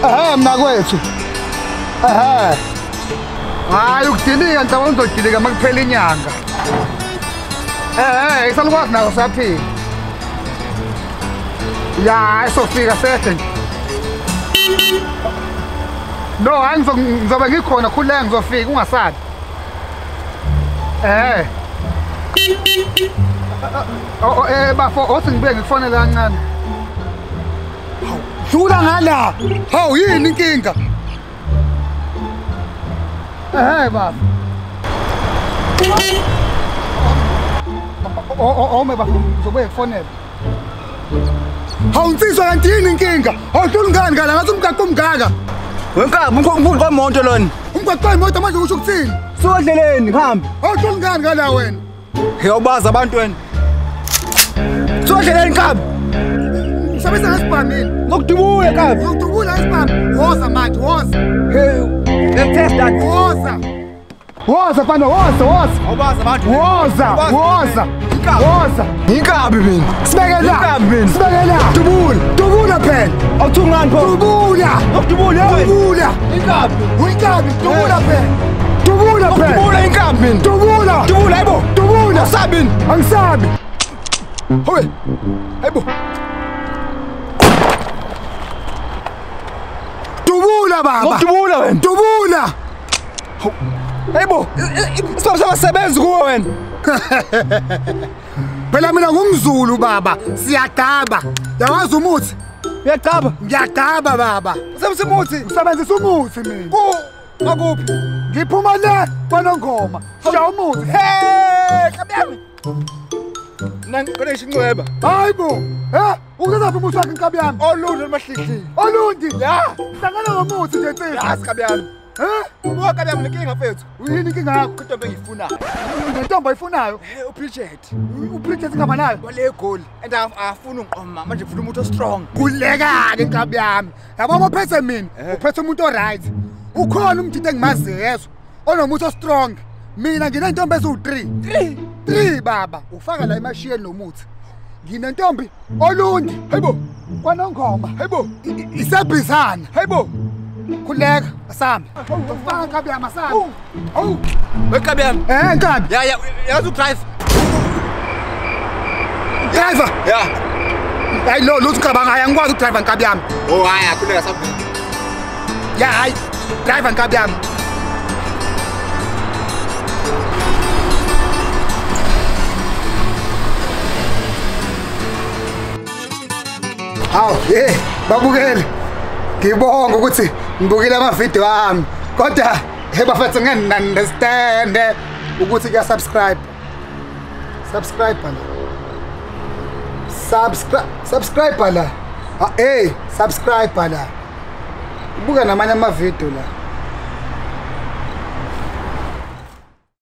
Ehhe mnakwethu. Ehhe. Hayi ukudilika ngicabanga uzodilika makuphela inyanga. Ehhe, isalukwazi naso siyaphila. Ya, isofika sehle nje. No, hayi ngizobe ngikhona khuleka ngizofika ungasabi. Eh. Oh bafo othi ngibuye ngikufonele kancane. Hawu, dlula ngala. Hawu yini inkinga? Eh baba. Oh baba ngizobuye ngikufonele. Hawu insizwa kanti yini inkinga? Hawu dlula ngani ngala ngathi umgaqo umngaka. Wenkabi umgaqo wemoto lona. Umgaqo wemoto manje usho ukuthini? Suka endleleni ngihambe. Hawu dlula ngani ngala wena? Ngiyawubaza abantu wena. Suka endleleni nkabi. Usebenzisa ngesibhamu yini? Ngokudubula nkabi. Ngokudubula ngesibhamu. Woza manje, woza. Hey, let test that. Woza. Woza fana, woza, woza. Awubaza abantu. Woza, woza. Woza. Inkabi mina. Sibeke la. Inkabi mina. Sibeke la. Dubula. Dubula phela. Awuthungani pho? Dubula. Ngokudubula wena. Dubula. Inkabi. Uyinkabi, dubula phela. Dubula phela. Dubula inkabi mina. Dubula. Dubula hayibo. Dubula. Awusabi yini? Angisabi. Howe. Hayibo. Dubula baba. Ngokudubula wena. Dubula. Hayibo. Isibhamu sabasebenzi kuwe wena. Phela mina ngumZulu baba, siyadaba. Yawazi umuthi? Uyadaba? Ngiyadaba baba. Usebenzisa umuthi? Usebenzisa umuthi mina. Ku akuphi? Ngiphuma le kwaNongoma. Shaya umuthi. Hey, nkabi yami. Mina ngiqonesha incweba. Hayibo. Eh, ukuzaphi umuthi wakhe nkabi yami? Olundi olumahlihli. Olundi? Ya. Hlangana ngomuthi nje insizwa. Ya, nkabi yami. Eh? Ubuka nkabi yami nenkinga mfethu. Uyini inkinga yakho? Intombi engiyifunayo. Nentombi oyifunayo? Eh, uBridget. uBridget ngihamba nayo? Wale egoli. And afuna ungiqoma manje ngifuna umuntu o-strong. Kuleka-ke nkabi yami. Yabo uma uphethe mina, uphethe umuntu o-right. Ukhona umdidi engimaziyo yezwa onomuthi o-strong. Mina nginentombi eziwu-3. 3? 3 baba. Ufaka la emashiyeni nomuthi. Nginentombi Olundi. Hayibo. KwaNongoma. Hayibo. Isebhizana. Hayibo. Khuleka, asambe. Ufaka nkabi yami asambe. Awu. Wenkabi yami. Eh nkabi. Ya ya, yazi udrive. Driver. Ya. Hayi lo lutho cabanga hayi angikwazi ukudrive nkabi yami. Oh hayi akhuleka sambe. Ya hayi driver nkabi yami. Hawu, hey, babukeli. Ngibonga ukuthi ngibukile ama-video ami. Kodwa hey bafethu ngeni-understand ukuthi kuya subscribe. Subscribe la. Subscribe la. Ah hey, subscribe la. Ubuka namanye ama-video la.